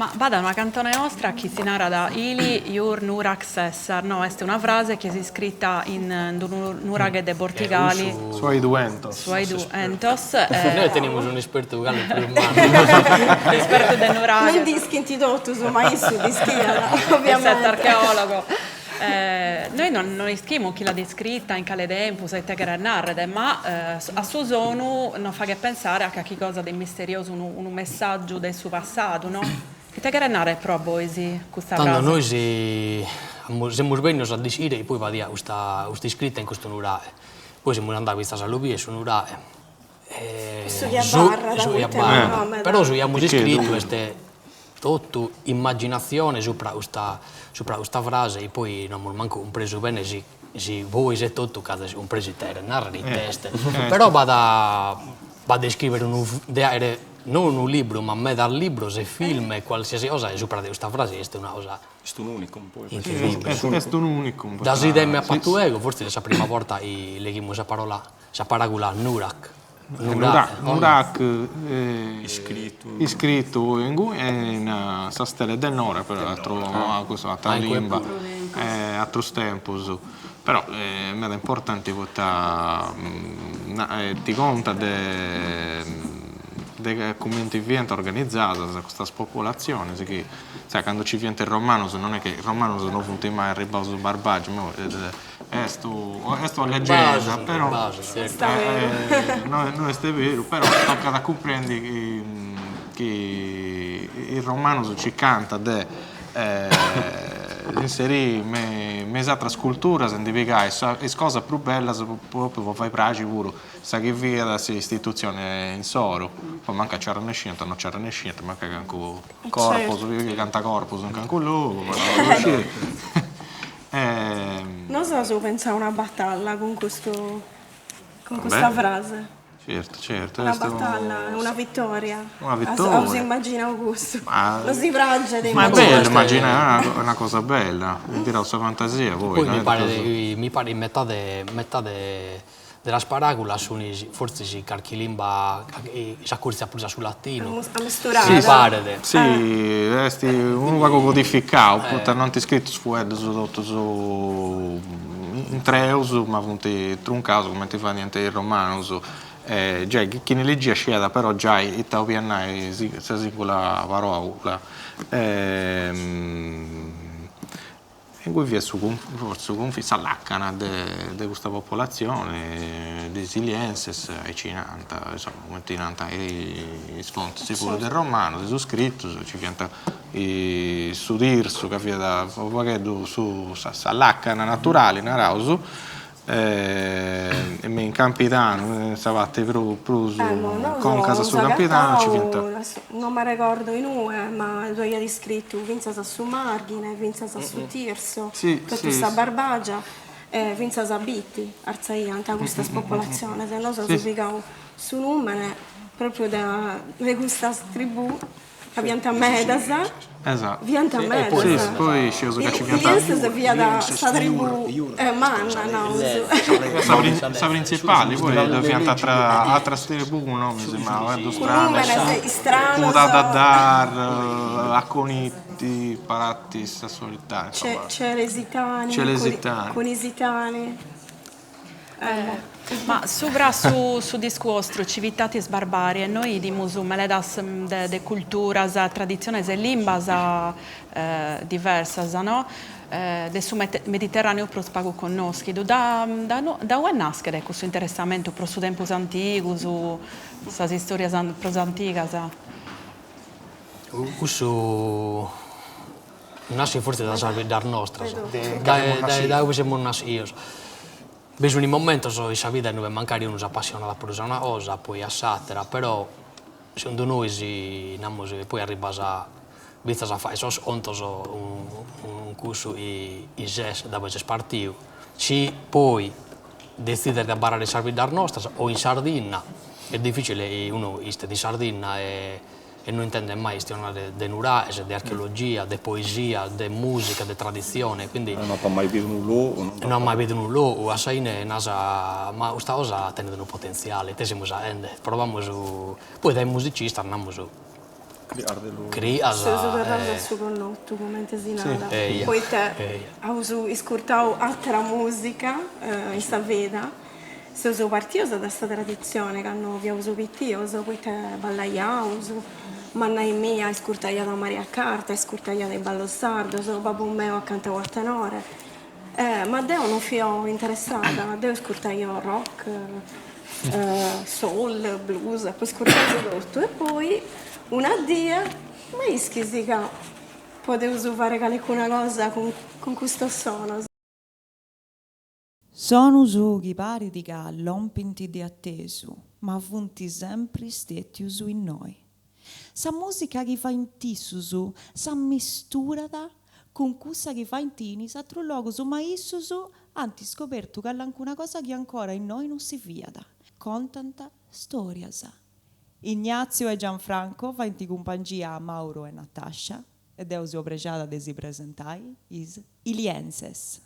Ma b'at una cantone 'ostra chi si narat Ili Iur Nurax Sessar, no? Est una frase chi est iscrita in unu nuraghe de Bortigali. Su Aidu 'Entos. Su Aidu 'Entos. Nois tenimus un'ispertu galu prus mannu. Espertu de nuraghes. Non dd'ischint totus, ma issu dd'ischiat, ovviamente. Est archeologo. Nois non ischimus chi l'at iscrita, in cale tempus e ite cheret nàrrere, ma a su sonu nos faghet pensare a carchi cosa de misteriosu, unu unu messàgiu de su passadu, no? Ite cheret nàrrere pro a bois custa frase? Tando nois amus semus bennidos a dd'ischire chi poi b'aiat custa custa iscrita in custu nuraghe, poi semus andados fintzas a lu bider su nuraghe e Su chi abarrat, su chi abarrat, però su chi amus iscritu est Totu immaginatzione supra custa supra custa frase e poi no amus mancu cumpresu bene si si bois etotu ch'azes cumpresu ite cheret narrer ite est. Però b'at b'at de iscrivere unu de aere no unu libru ma medas libros e film e qualsiasi cosa supra de custa frase est una cosa Est un'unicum poi. Incredibile. Est un'unicum. Dda idemme apo atu ego, fortzis est sa prima borta chi leghimus sa parola sa paragula nurax. Nurac iscritu inguni e in sa stele de Nora, però atru custu atra limba, atrus tempus, però est meda importanti poita ti contat de de cumenti fiant organizadas custas popolatzionis chi, sai, candu nci fiant is romanus non est chi is romanus non funt mai arribbaus in Barbagia, Est est una leggenda, però no est beru, però tocat a cumprendi chi chi is romanus circant de s'inserì me me is ateras culturas e ndi pigai is cosas prus bellas propriu po fai praxi puru sa chi fiat s'istitutzioni insoru, poi mancai nci arrennesciant o no nci arrennesciant, mancai cancu corpus, pigant corpus in cancu logu, ma no ddu sciri Nosu aus pensau una batalla cun custu, cun custa frase. Certu, certu. Una batalla, una vittoria. Una vittoria. Aus immaginau custu. No si praxet Ma est bellu immaginai, est una cosa bella, tiraus sa fantasia poi. Poi mi paret, mi paret metade metade De sas paràgulas sunt fortzis carchi limba chi s'acùrtziat prus a su latinu. Amesturada. Mi paret. Si, est unu pagu codificau, poita no ant scritu is fueddus totus intreus, ma funt truncaus cumenti fadiant is romanus. E giai chini ligiat sciiat però giai ita 'oliat nai sa singula paràgula. E ingui fiat su su cunfini, sa làcana de de custa popolatzioni de is Ilienses, aici nant, insoma, cumenti nant is fontis puru de is romanus, is scritus, nci fiant su Tirsu ca fiat unu pagheddu su sa làcana naturali, naraus, e me in Campidanu, in sa parti prus prus concas a su Campidanu nci fiant. No m'arregordo in ue, ma ddu aiat iscritu fintzas a su Marghine, fintzas a su Tirso, totu sa Barbagia e fintzas a Bitti artzaiant custas popolatziones e nosu aus pigau su nùmene propriu de custas tribù Ca fiant medas. Esatto. Fiant medas. Sì, poi scieus ca ci fiant. Ilienses fiat sa tribù manna, naus. Sa printzipali, poi ddu fiant atras tribù cun nomis ma Cun numenes istranos. Mudadadar, Aconiti, Paratis, Assolitani, insoma. Celesitani, Celesitani. Cunisitani. Ma subra su su discu 'ostru Civitatis Barbarie nois 'idimus meledas de de culturas, traditziones e limbas diversas no de su Mediterraneu prus pagu connoschidu. Da da ue naschet cussu interessamentu pro su tempus antigu, su sas istorias prus antigas? Cussu Nascit fortzis dae sas biddas nostras, dae dae ue semus naschidos. Bi sunt momentos in sa vida inue mancari unu s'apassionat prus a una cosa, poi a s'atera, però segundu nois namus chi poi arribas fintzas a fai sos contos cun cussu chi ses dae ue ses partiu. Si poi detzides de abarrare in sas biddas nostras o in Sardinna, est dificile chi unu istet in Sardinna e E no intendet mai chistionare de nuraxes, de archeologia, de poesia, de musica, de traditzione, quindi. No apo mai bidu unu logu. No at mai bidu unu logu, a sa 'ine nas, ma custa cosa tenet unu potentziale, ite semus 'aende, provamus, poi dae musicistas namus, crias. Seus torraus a su connotu, comente si narat, poita aus iscurtau atera musica in sa vida Seus partius de sa traditzione cando fiaus pitios, poita ballaiaus, mannai mia iscurtaiat Maria Carta, iscurtaiat is ballos sardos, babbu meu at cantau a tenore, ma deo non fio interessada, deo iscurtaio rock, soul, blues, apo iscurtau totu e poi una die, ma ischis ca podeus fare calicuna cosa cun custos sonos. Sonus chi parit ca lompint de atesu, ma funt sempri stètius innoi. Sa mùsica chi faint issus s'ammisturat cun cussa chi faint in is atrus logus, ma issus ant scobertu callancuna cosa chi ancora innoi non si fiat. Contant stòrias. Ignazio e Gianfranco faint cumpangia a Mauro e Natascia e deu seu prexada de si presentai is Ilienses.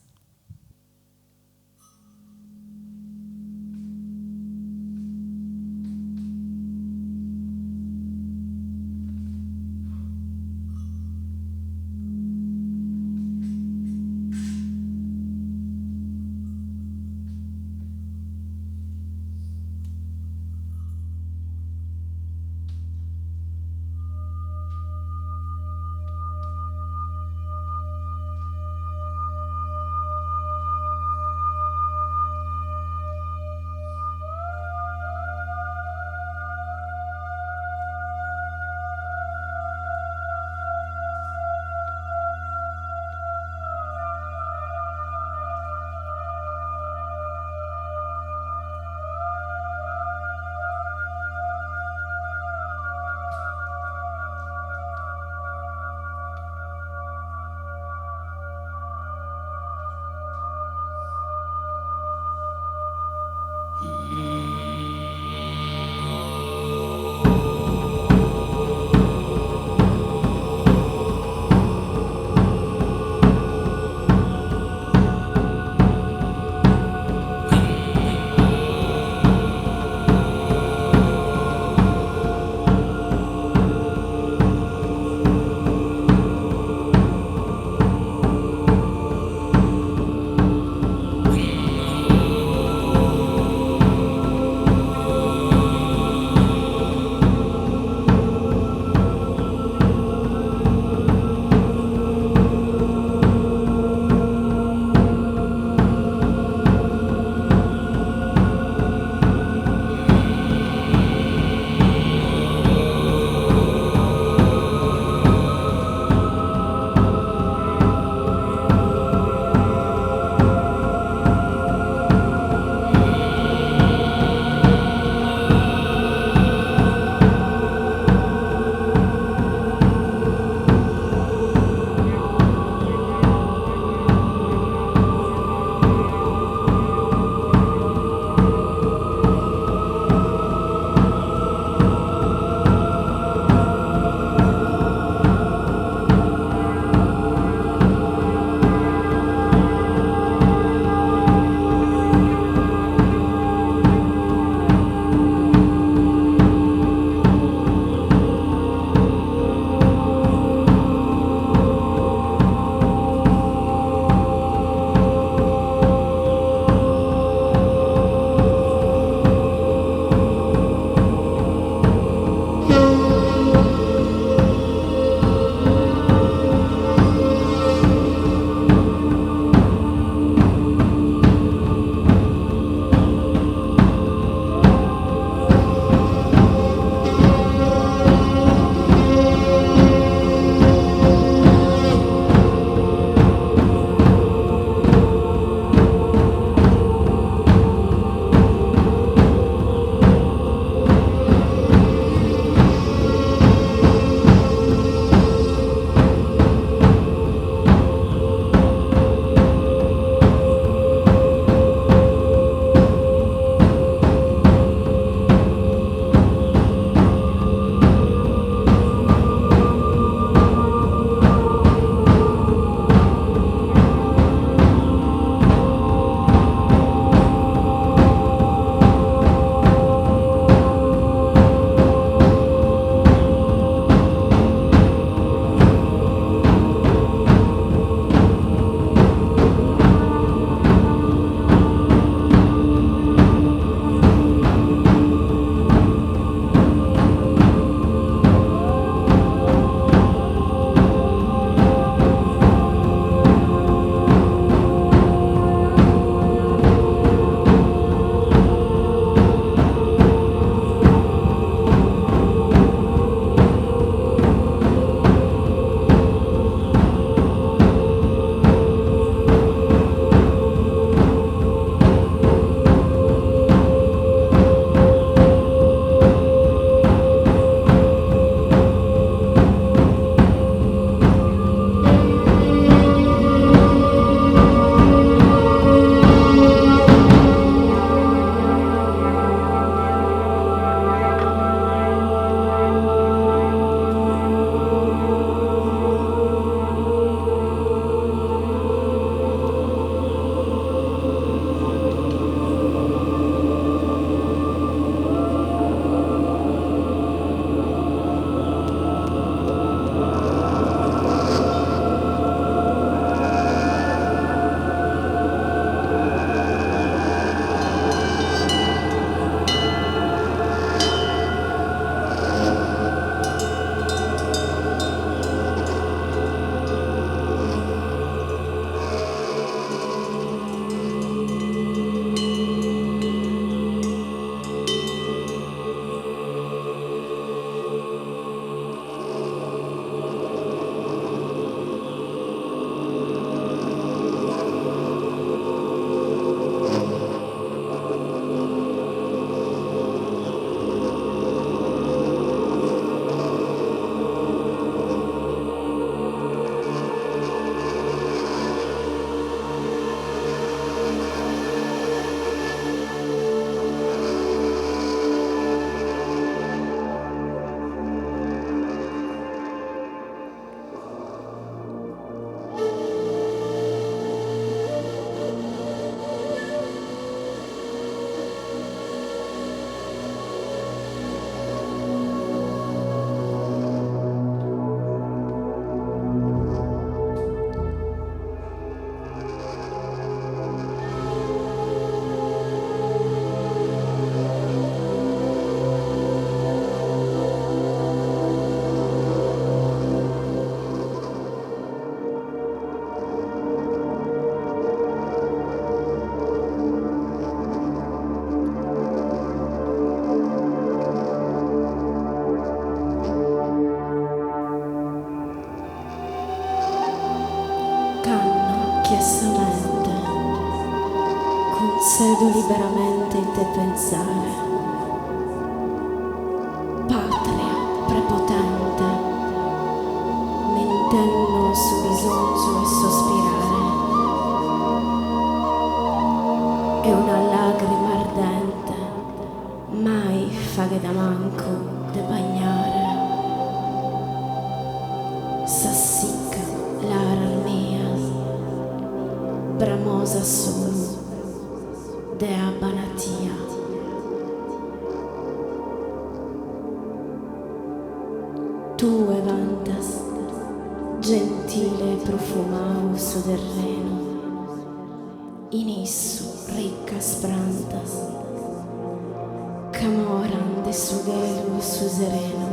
Tzedo liberamente in te pensare. Patria prepotente, m'intenno su bisonzu 'e sospirare e una lagrima ardente mai faghet a mancu de bagnare sas siccas laras mias, bramosas solu de abba natia. Tue vantas gentile e profumau su terrenu, in issu riccas prantas ch'amoran de su chelu su serenu.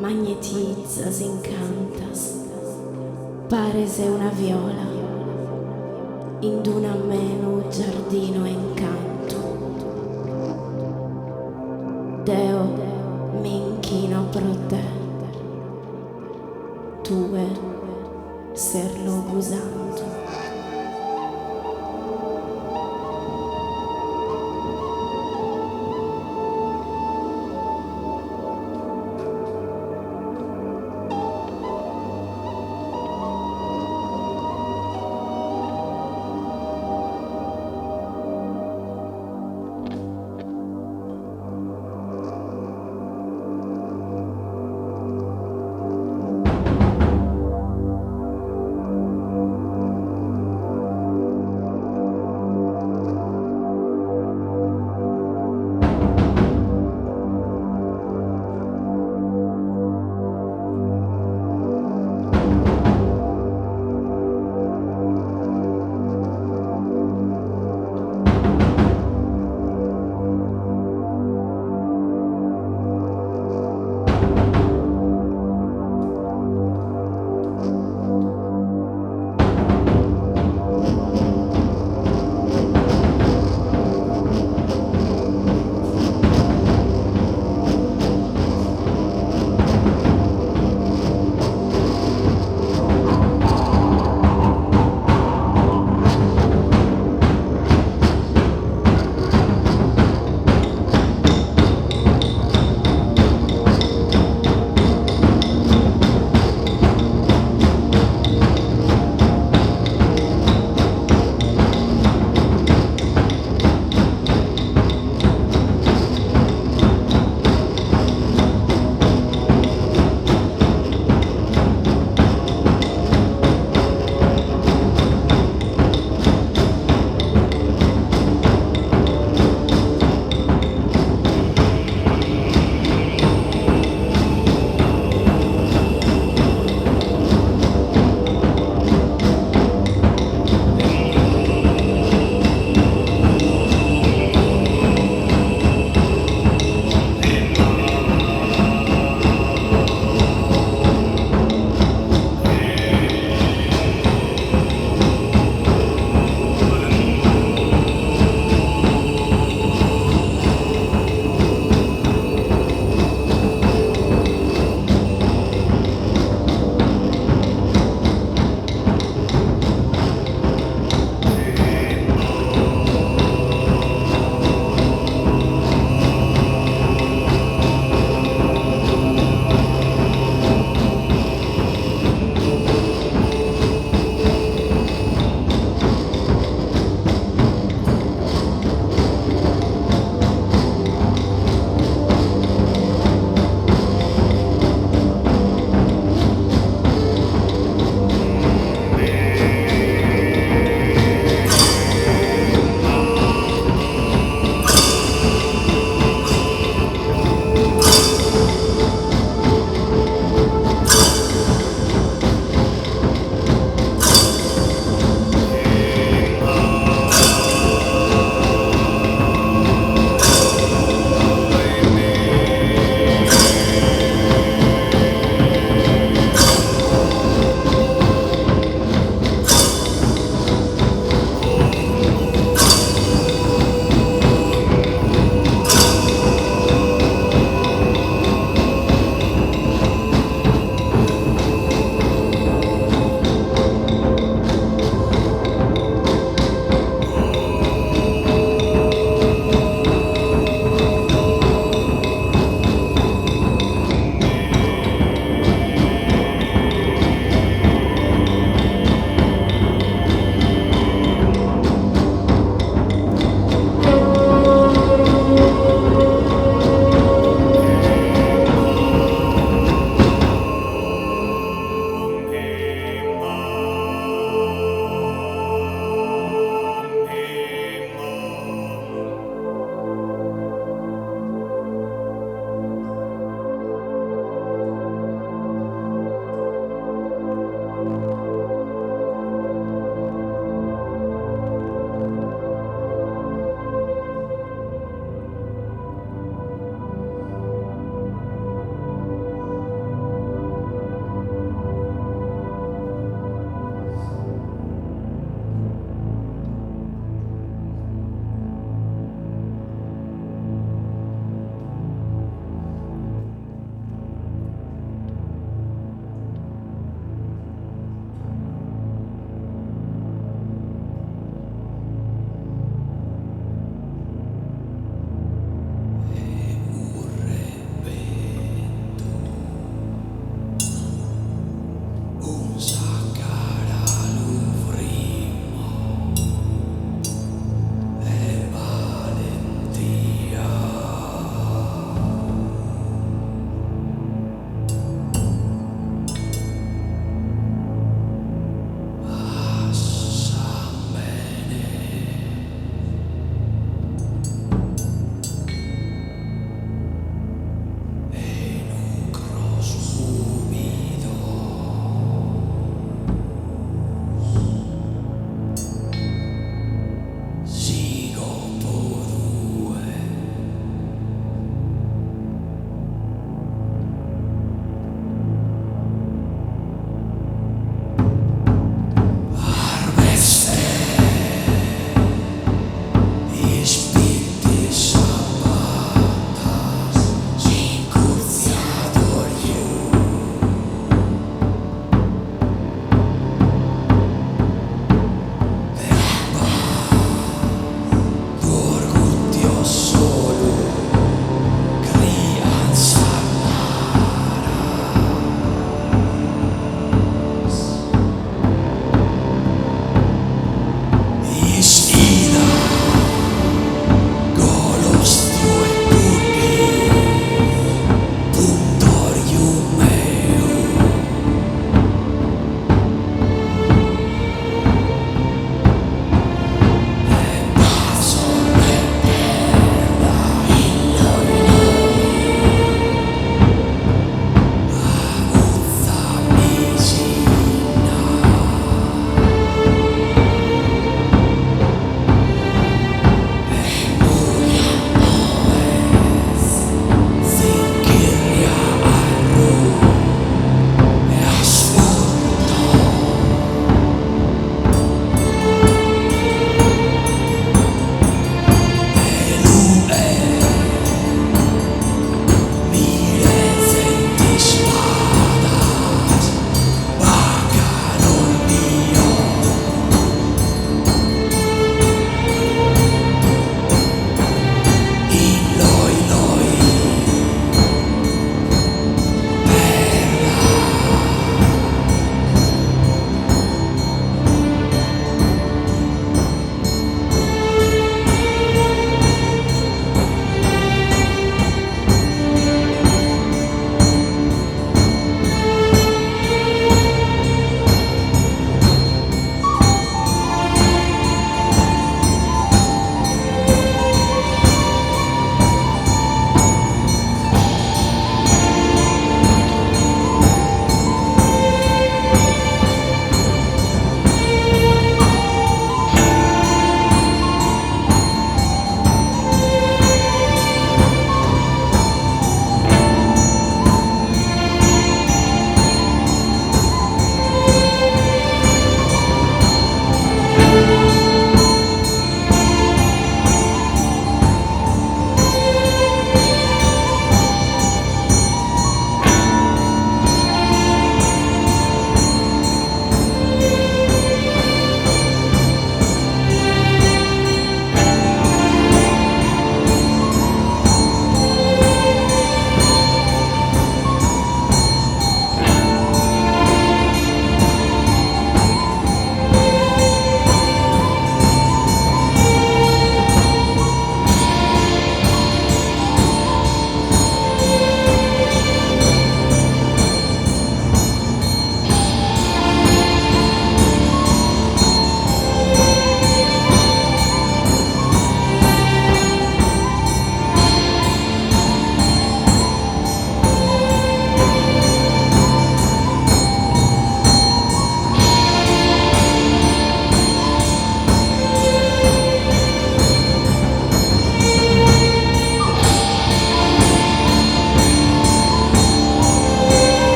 Magnetizas, incantas, pares una viola in d'un'amenu giardinu 'e incantu. Deo m'inchino pro te, tue ses logu santu.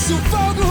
Su fogu.